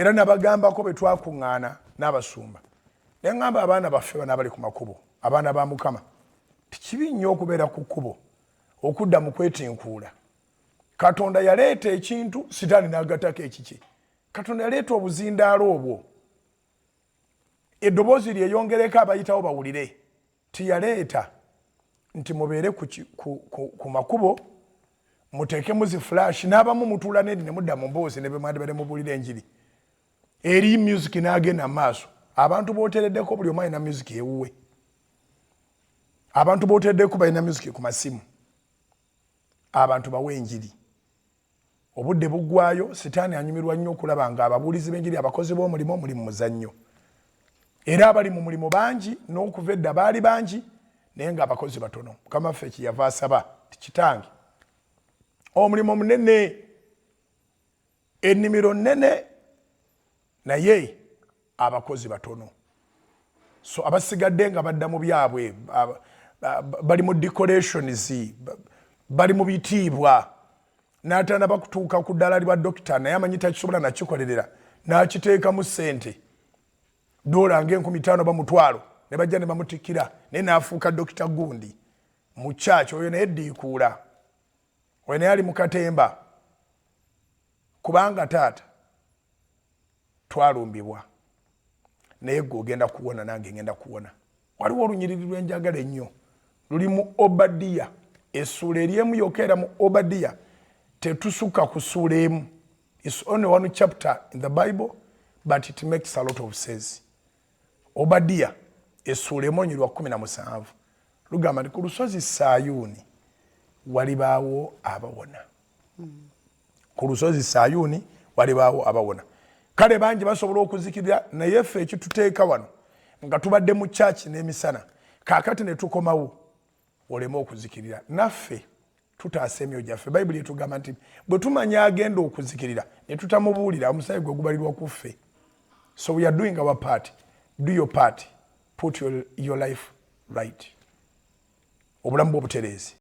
Era nabagambako bwe twakuŋŋaana n'abasumba, ne ŋŋamba abaana baffe bano abali ku makubo, abaana ba Mukama, tikibi nnyo okubeera ku kkubo okudda mu kwetinkuula. Katonda yaleeta ekintu, Sitaani n'agattako ekikye. Katonda yaleeta obuzindaalo obwo, eddoboozi lyeyongereko, abayitawo bawulire. Tiyaleeta nti mubeere ku makubo muteekemu zi flash, n'abamu mutuula neri ne mudda mu mboozi ne bemwandibadde mubuulira enjiri. Eri music n'agenda mu maaso. Abantu bootereddeko, buli omu alina music ewuwe. Abantu bootereddeko balina music ku masimu. Abantu bawe enjiri, obudde buggwayo. Sitaani anyumirwa nnyo okulaba nga ababuulizi b'enjiri, abakozi b'omulimu, muli mu muzannyo. Era abali mu mulimu bangi, n'okuva edda baali bangi, naye ng'abakozi batono. Mukama waffe kyeyava asaba ti, "Kitange, omulimu munene, ennimiro nnene, naye abakozi batono." So abasigadde nga badda mu byabwe, bali mu decorations, bali mu bitiibwa, n'atanaba kutuuka ku ddaala lya dokita, naye amanyi takisobola nakikolerera, n'akiteekamu ssente dola nga 5000 ba 500, ne bajja ne bamutikkira, naye n'afuuka dokita gundi mu kyaki. Oyo naye ddiikuula, oyo naye ali mu katemba, kubanga taata twalumbibwa, naye gwe ogenda kuwona, nange ngenda kuwona. Waliwo olunyiriri lwenjagala ennyo, luli mu Obadiya, essuula eri emu yokka. Era mu Obadiya tetusukka ku ssuula emu. It's only one chapter in the Bible, but it makes a lot of sense. Obadiya essuula emu, olunyiriri 17, lugamba nti ku lusozi Sayuuni walibaawo abawona. Ku lusozi Sayuuni walibaawo abawona. Kale bangi basobola okuzikirira, naye ffe ekituteeka wano nga tubadde mu kyaki n'emisana, kaakati ne tukomawo oleme okuzikirira, naffe tutaasa emyoyo gyaffe. Bayibuli etugamba nti bwe tumanya agenda okuzikirira ne tutamubuulira, omusaayi gwe gubalirwa ku ffe. So we are doing our part. Do your part. Put your life right, obulamu bwobutereezi.